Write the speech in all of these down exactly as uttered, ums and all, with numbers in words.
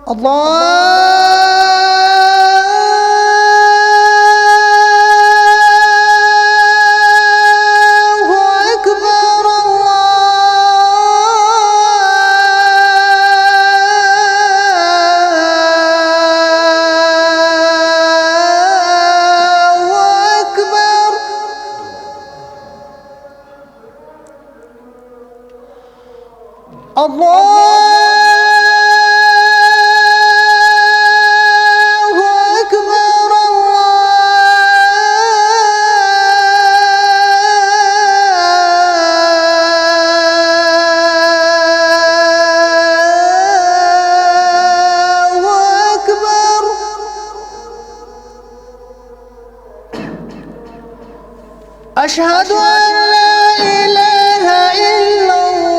الله أكبر، الله أكبر. الله أكبر، الله أكبر. أشهد أن لا إله إلا الله.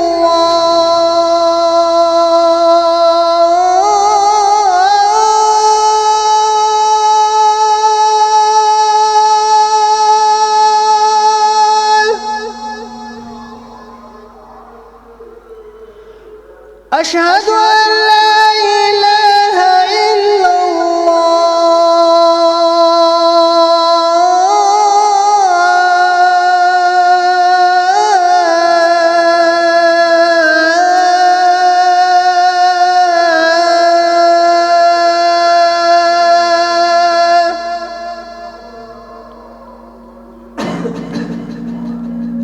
أشهد أن لا إله إلا الله.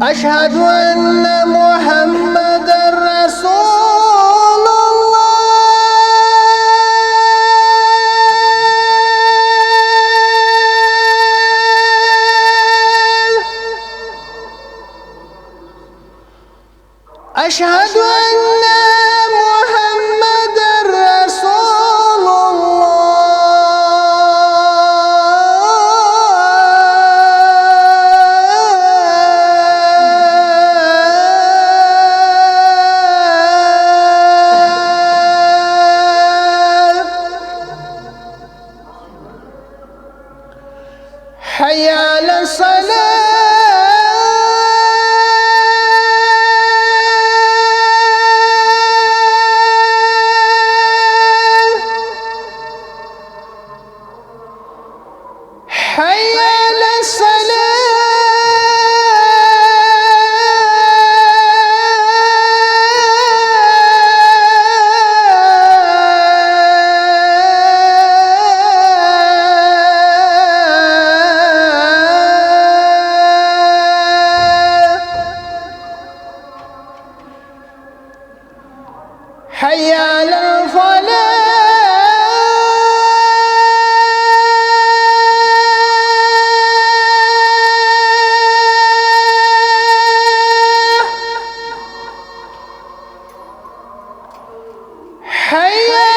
أشهد أن محمدا رسول الله. أشهد أن محمدا رسول الله. حي على الصلاة. حي على الصلاة. حي على الفلاح. حي